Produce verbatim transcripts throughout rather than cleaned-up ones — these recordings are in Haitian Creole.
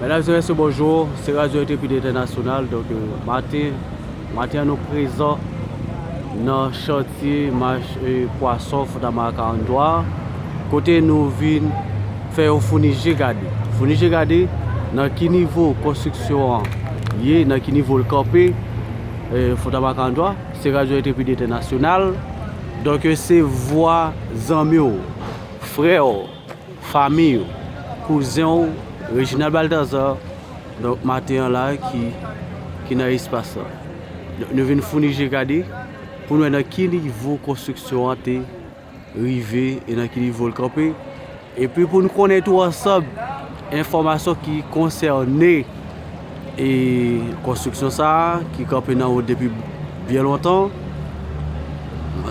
Medam e mesye, bonjou. Se Radyo Entrepid Entènasyonal. Donk, euh, maten, maten an nou prezan nan chantye mach, euh, pwason Fontamara karant twa, kote nou vin fè yon founi je gade. Founi je gade nan ki nivo konstriksyon an ye, nan ki nivo l kanpe, euh, Fontamara karant twa. Se Radyo Entrepid Entènasyonal. Donk, euh, se vwa zanmi w, frè w, fanmi w, kouzen w, Reginald Balthazar, donk, maten an la, ki, ki nan espas la. Donk, nou vin founi je gade pou n wè nan ki nivo konstriksyon an te rive e nan ki nivo l kanpe. Epi pou n konnen tou ansanm enfòmasyon ki konsène e konstriksyon sa a ki kanpe nan wout depi byen lontan.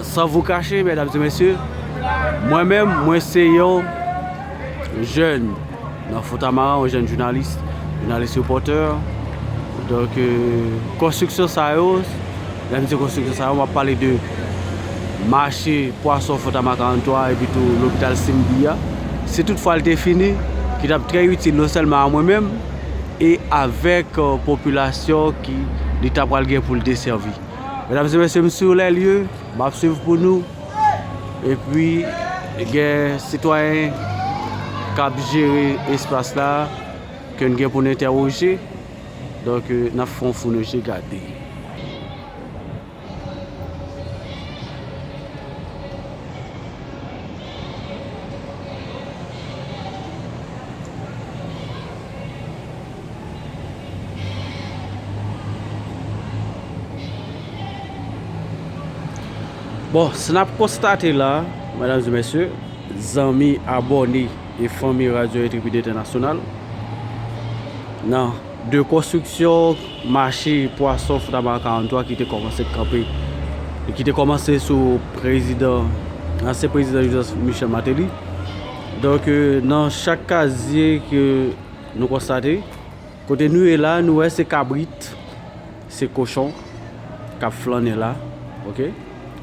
San vou kache, medam e mesye, mwen menm, mwen se yon jèn nan Fontamara, yon jèn jounalis, jounalis repòtè. Donk, euh, konstriksyon sa yo, lè m di konstriksyon sa yo, m ap pale de mache pwason Fontamara karant twa epi tou lopital Simbi a. Si toutfwa l te fini, ki t ap trè itil non sèlman a mwen menm, e avèk, euh, popilasyon ki li ta pral gen pou l desèvi. Medam e mesye, m sou lè lye, m ap swiv pou nou. Epi, gen sitwayen k ap jere espas la, ke n gen pou n entèwoje. Donk, euh, n ap fè yon founi je gade. Bon, sa n ap konstate la, medam e mesye, zanmi, abòne e fanmi Radyo Entrepid Entènasyonal, nan de konstriksyon mache pwason Fontamara karant twa ki te kòmanse kanpe, ki te kòmanse sou prezidan, ansyen prezidan Joseph Michel Martelly. Donk, euh, nan chak kazye ke nou konstate, kote nou ye la, nou wè se kabrit, se kochon k ap flannen la, oke?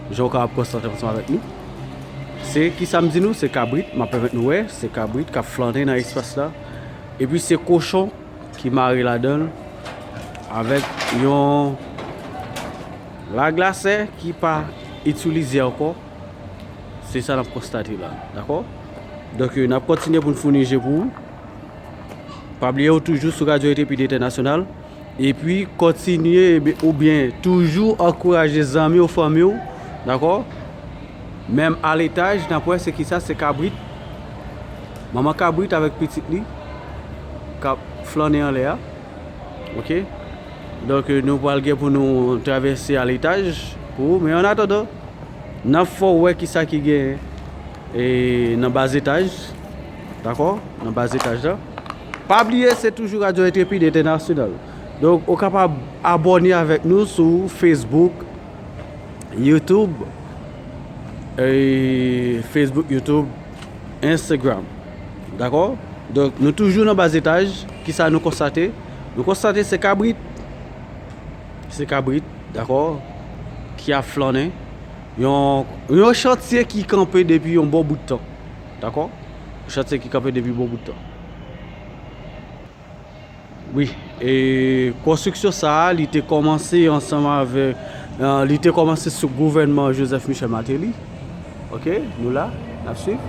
Jan w kapab konstate ansanm avèk nou. Se ki sa m di nou, se kabrit, m ap pèmèt nou wè, se kabrit k ap flannen nan espas la. Epi se kochon ki mare ladan l avèk yon laglasè ki pa itilize ankò. Se sa n ap konstate la, dakò? Donk, n ap kontinye pou n founi je pou ou. Pa bliye w toujou sou Radyo Entrepid Entènasyonal. Epi kontinye, oubyen toujou ankouraje zanmi w, fanmi w, dakò? Menm a letaj, n ap wè se kisa, se kabrit. Manman kabrit avèk pitit li k ap flannen anlè a. Oke? Donk, nou pral gen pou nou travèse a letaj pou ou. Men an atandan, n ap fè w wè kisa ki gen, e, nan baz etaj. Dakò? Nan baz etaj la. Pa bliye, se toujou Radyo Entrepid Entènasyonal. Donk, ou kapab abòne avèk nou sou Facebook, YouTube, e, Facebook, YouTube, Instagram. Dakò? Donk, nou toujou nan baz etaj. Kisa nou konstate? Nou konstate se kabrit. Se kabrit, dakò? Ki ap flannen. Yon, yon chantye ki kanpe depi yon bon bout tan. Dakò? Yon chantye ki kanpe depi bon bout tan. Wi, e konstriksyon sa a, li te kòmanse ansanm avèk, euh, li te kòmanse sou gouvènman Joseph Michel Martelly. Oke, nou la, n ap swiv.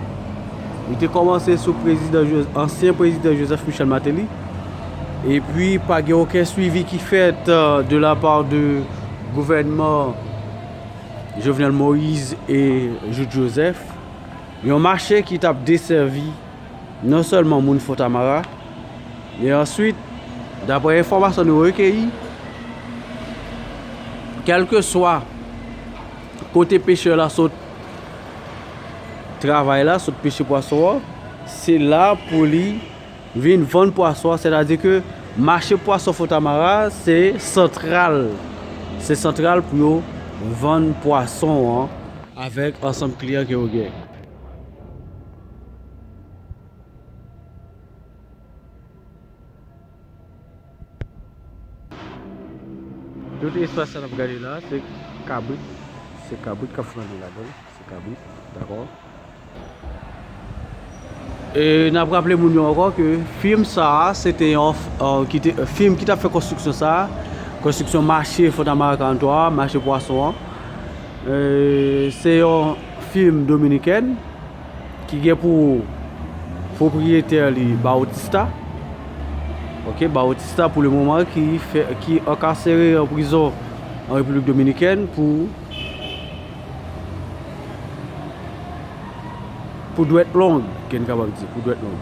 Li te kòmanse sou prezidan Jo-, ansyen prezidan Joseph Michel Martelly. Epi, pa gen okenn swivi ki fèt, euh, de la part de gouvènman Jovenel Moïse e Jouthe Joseph. Yon mache ki t ap desèvi non sèlman moun Fontamara, men answit, daprè enfòmasyon nou rekeyi, kèlkeswa kote pechè la sot travay la, sot peche pwason an, se la pou li vin vann pwason an, sètadi ke mache pwason Fontamara se santral, se santral pou yo vann pwason an avèk ansanm kliyan ke yo gen. Tout espas sa n ap gade la, se kabrit. Se kabrit k ap flannen ladan l. Se kabrit, dakò? E n ap raple moun yo ankò ke fim sa a, se te yon f-, euh, ki te, fim ki t ap fè konstriksyon sa a, konstriksyon mache Fontamara karant twa a, mache pwason an. E se yon fim dominikèn ki gen pou pwopriyetè li Bautista. Ok, Bautista pou le moman ki fè, ki ankasere an prizon an Repiblik Dominikèn pou, pou dwèt long, ke n kapab di, pou dwèt long.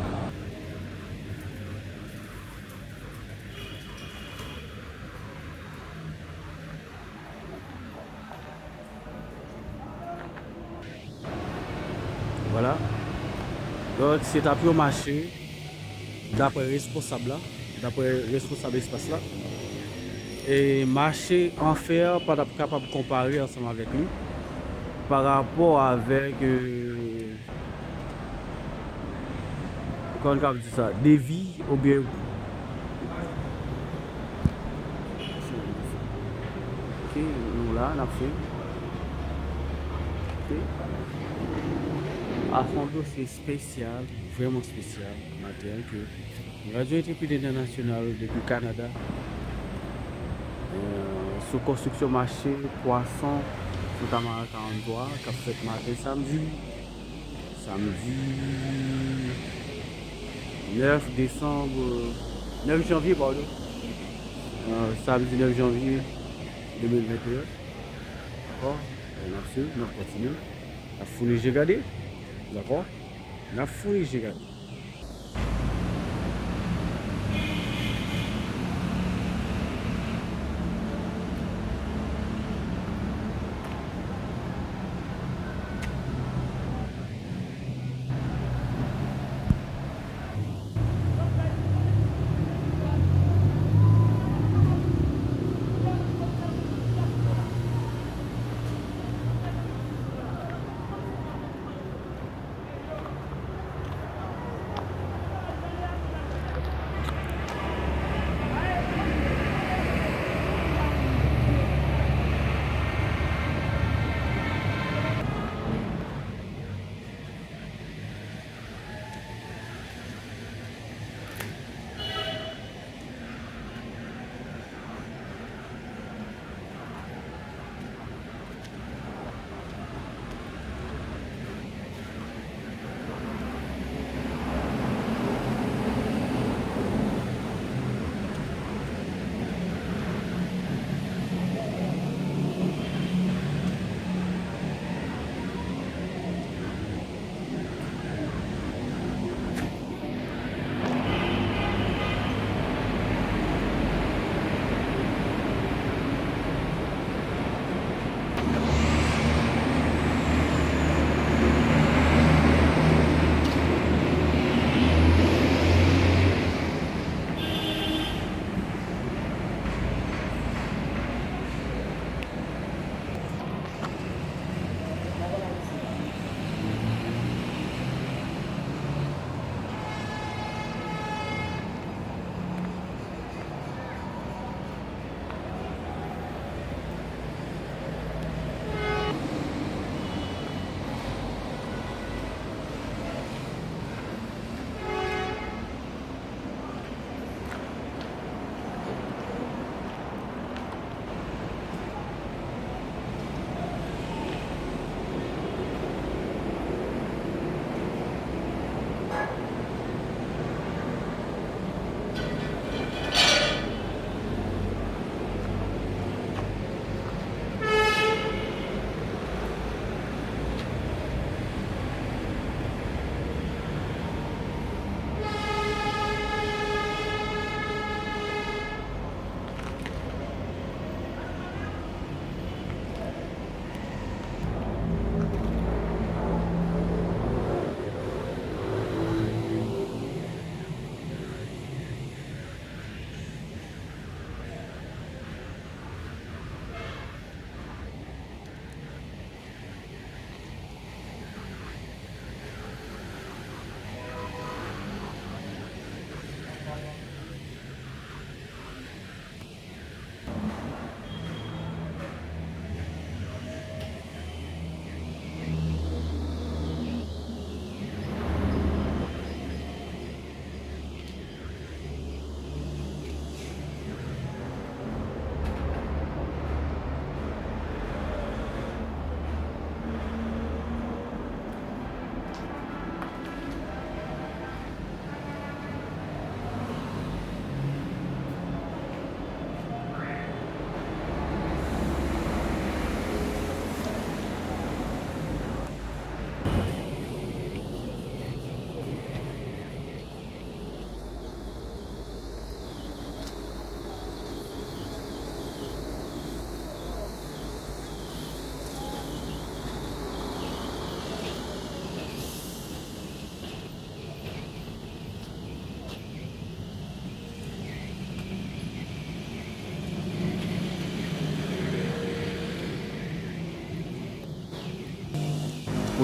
Vwala. Donk, se t ap yon mache, daprè responsab la, daprè responsab espas la. E mache an fè pa t ap kapab konpare ansanm avèk li, pa rapò avèk, euh, kòman n ka di sa, devi oubyen, ok, nou la, n ap fè. Ok. Afonso, se espesyal, vrèman espesyal, maten an, ke Radyo Entrepid Entènasyonal depi Kanada, euh, sou konstriksyon mache pwason Fontamara karant twa k ap fèt maten samdi, samdi nèf desanm, nèf janvye, padon. Euh, samdi nèf janvye de mil venteyen. Dakò? N ap swiv, n ap kontinye. N ap founi je gade. Dakò? N ap founi je gade.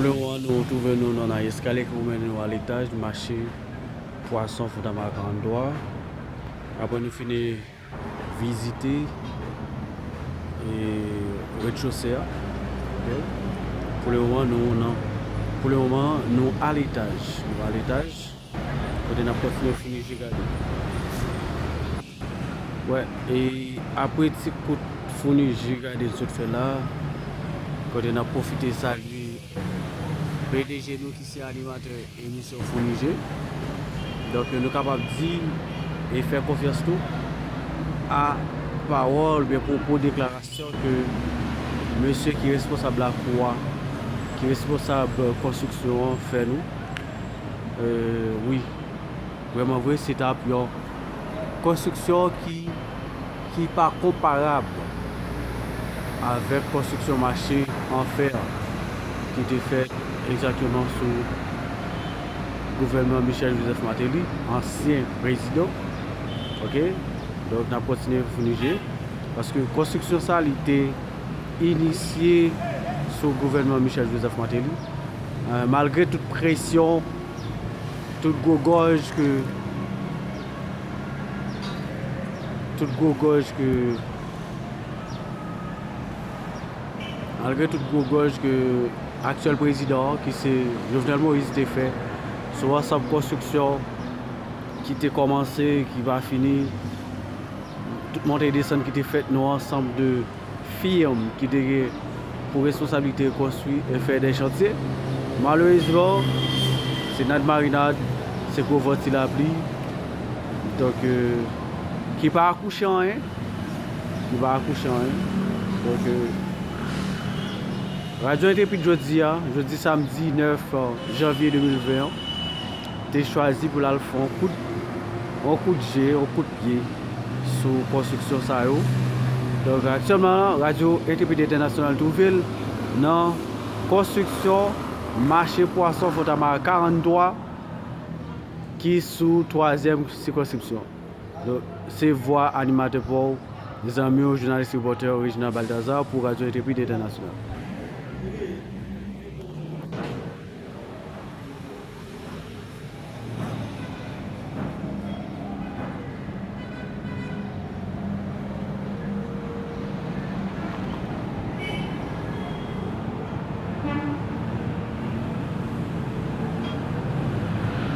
Pou le moman, nou twouve nou nan eskalye ki pou mennen nou a letaj mache pwason Fontamara karant twa. Apre nou fini vizite e, redchose a. Ok. Pou le moman, nou nan, pou le moman, nou a letaj. Nou a letaj. Kote n ap kontinye founi je gade. Wè, e apre ti kout founi je gade n sot fè la, kote n ap pwofite salye P D G nou ki se animatè emisyon Founi Je. Donk, nou kapab di e fè konfyans tou a pawòl oubyen pwopo deklarasyon ke mesye ki responsab lakou a, ki responsab konstriksyon an fè nou. E, wi, vrèman vre, se t ap yon konstriksyon ki, ki pa konparab avèk konstriksyon mache an fè ki te fèt egzakteman sou gouvènman Michel Joseph Martelly, ansyen prezidan. Ok? Donk, n ap kontinye founi je, paske konstriksyon sa, li te inisye sou gouvènman Michel Joseph Martelly. E, malgre tout presyon, tout gwo gòj ke, tout gwo gòj ke, malgre tout gwo gòj ke aktyèl prezidan an, ki se Jovenel Moïse, te fè sou ansanm konstriksyon ki te kòmanse, ki pa fini, tout monte e desann ki te fèt nan ansanm de firm ki te gen pou responsablite konstwi e fè de chantye. Malerezman, se nad marinad, se gwo van ti lapli, donk, e, ki pa akouche anyen, ki pa akouche anyen. Donk, e, Radyo Entrepid jodi a, jodi samdi nèf janvye de mil ven an, te chwazi pou l al fè yon kout, yon kout je, yon kout pye sou konstriksyon sa yo. Donk, aktyèlman, Radyo Entrepid Entènasyonal twouve l nan konstriksyon mache pwason Fontamara karant twa ki sou twazyèm sikonskripsyon. Donk, se vwa animatè pa w, zanmi w, jounalis repòtè Reginald Balthazar pou Radyo Entrepid Entènasyonal.